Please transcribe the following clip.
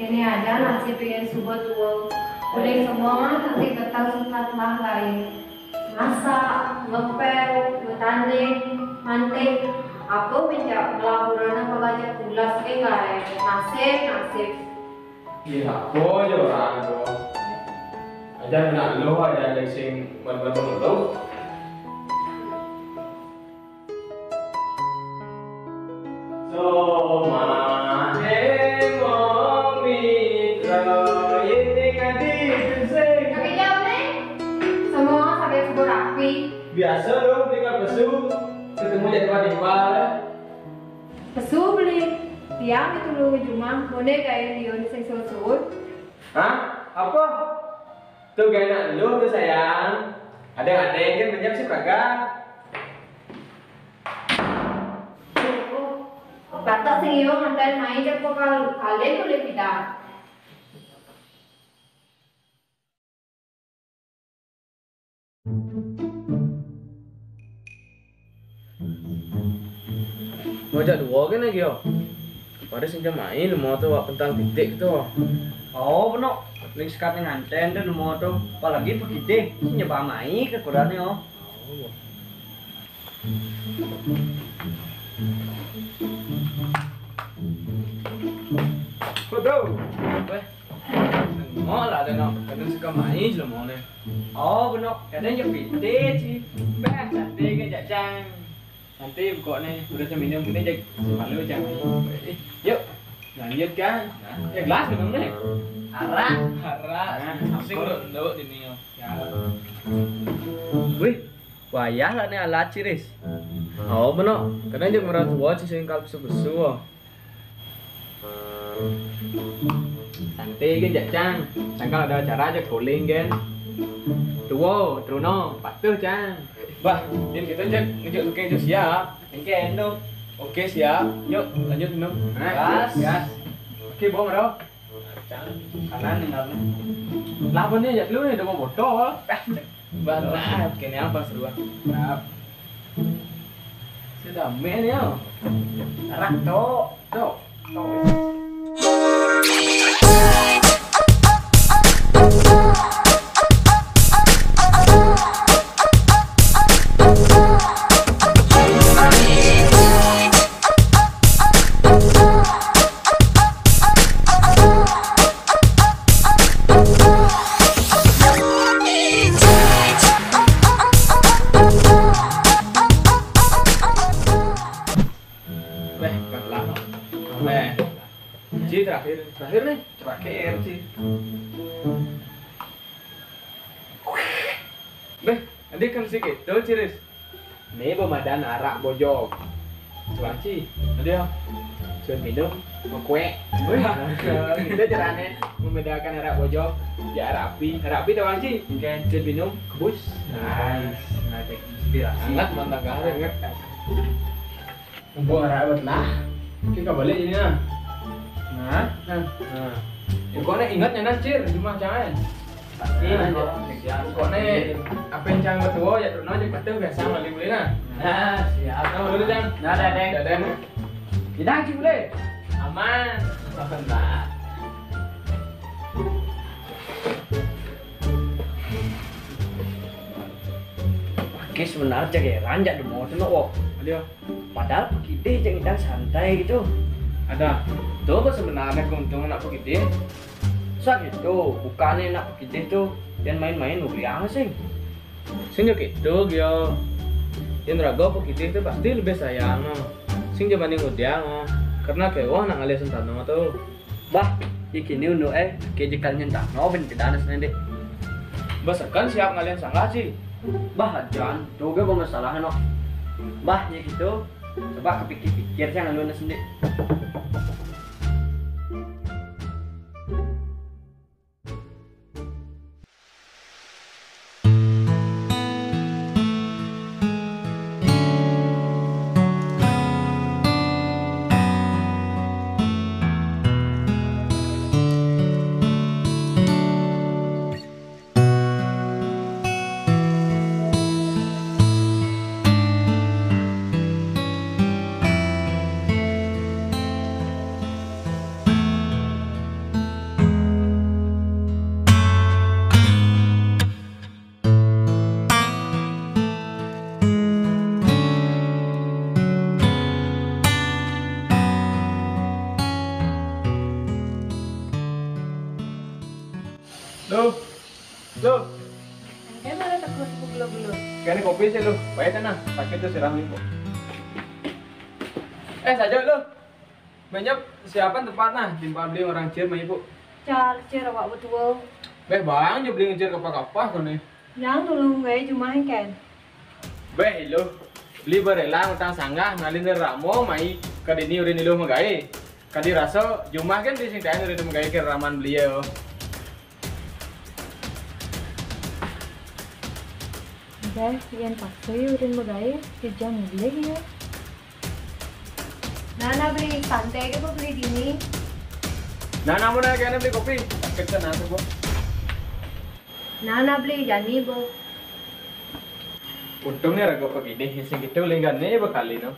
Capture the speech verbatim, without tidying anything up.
Ini ada nasib pengen suba tua. Udah semua nanti getah sukat mah lain. Masak, ngepel, bertanding, manting, apa minta pelaburan apa baca pulas ke lain. Nasib, nasib. Iya, apa aja orang tu. Aja kena lu aja ada sing buat-buat lu. So, ma, eh, mo, mitra, ini ngadi, sing. Tapi jawab nih. Semua sampai sebut rapi. Biasa dong, tinggal pesu. Ketemu jadwal timpal. Pesu beli. Tiang itu lu jumah, mone kayak Leon sing susun. Hah? Apa? Tuh gak enak lu tuh sayang. Ada yang ada yang kan banyak sih kagak. Kata sing iyo ngantain main cek kok kal-, kalian boleh pindah. Ngajak dua kan lagi yo. Pada sing jam main lu mau tuh wak pental titik tuh. Oh, bener. Ling sekat nganten tuh lu mau tuh. Apalagi begitu. Nyebar main kekurangannya oh. Halo, bro. Weh, mau lah ada nak. Kadang suka main je lah mau ni. Oh, benar. Kadang je piti je. Bah, cantik kan, Cak Cang? Nanti buka ni, udah seminum ni je. Malu, Cang. Eh, yuk, lanjutkan. Nah. Eh, gelas minum ni. Arak. Arak. Nah, sing ampun. Duduk, duduk di ni. Ya. Wih, wayah lah ni alat ciris. Oh, benar. Kadang je merah tua, sing kal besu-besu. Santai kan, Cak Cang. Sangkal ada acara je calling kan. Tuo, Truno, patuh, Cang. Bah, din kita je ngejut tukang je siap. Engke, Endo. Oke, siap. Yuk, lanjut minum. Nah, gas. Gas. Oke, bong, bro. Cang, kanan ni, kanan. Lah, apa ni, ya, lu ni, ada mau botol. Bah, nah, kene apa seru ah? Nah. Sudah main ya. Arak tok, tok, tok. Weh, pelan. Weh. Ji terakhir, terakhir nih. Terakhir, Ji. Beh, nanti kan si gitu, Ciris. Ni pemadan arak bojog. Cuanci. Ada. Cuan minum, mekue. Wih. Kita caranya membedakan arak bojog, ya arak api. Arak api tahu, Ci? Oke. Cuan minum, kebus. Nice. Nah, cek inspirasi. Hangat mantap kan? Hangat. Mumpung arak abet lah. Kita balik ini nah. Nah, nah. Nah. Pokoknya ingat ya, Nasir, cuma jangan. Pasti. Nah, siap. Pokoknya apa yang jangan bertuah ya, terus aja betul biasa balik boleh nah. Nah, siap. Nah, dulu, Cang. Nah, Dadeng. Dadeng. Kita Ci boleh. Aman. Aman, Pak. Oke, sebenarnya cek ya, ranjak di motor no, wo. Ada. Padahal pekidih cek kita santai gitu. Ada. Tuh, kok sebenarnya keuntungan nak pekidih? Sa gitu, bukannya nak pekidih tuh, yang main-main uliang sih. Sing yo gitu, Gio. Yang raga pekidih tuh pasti lebih sayang, no. Sing jabani ngudiang, no. Karena kewah nak ngalih sentano tuh. Bah, iki ni unu eh, ke jekal nyentano ben pidanas nanti. Bas kan siap ngalian sanggah sih. Bah, jangan, tuh gak masalah no. Bah, ya gitu. Coba kepikir-pikir sih ngalian sendiri. Bisa lu, baik sana, sakit tuh sirah ibu. Eh, saja lu. Banyak siapan tempat nah, timpal beli orang Cir mah ibu. Car, Cir awak betul. Beh, bang, je beli ngejar kapah-kapah tuh nih. Yang dulu nggak jumah kan. Beh, lu beli berela utang sanggah ngalin ramo mai kadini urin ilu megai. Kadi raso jumah kan di sing tahan urin megai ke raman beliau. Dah, yang paksa ya urin megai, kijang beli ya. Nana beli pantai ke beli dini. Nana mau nanya kayaknya beli kopi. Kita nanti bu. Nana beli jani bu. Untungnya raga pagi deh, sing kita ulingan nih bekali no.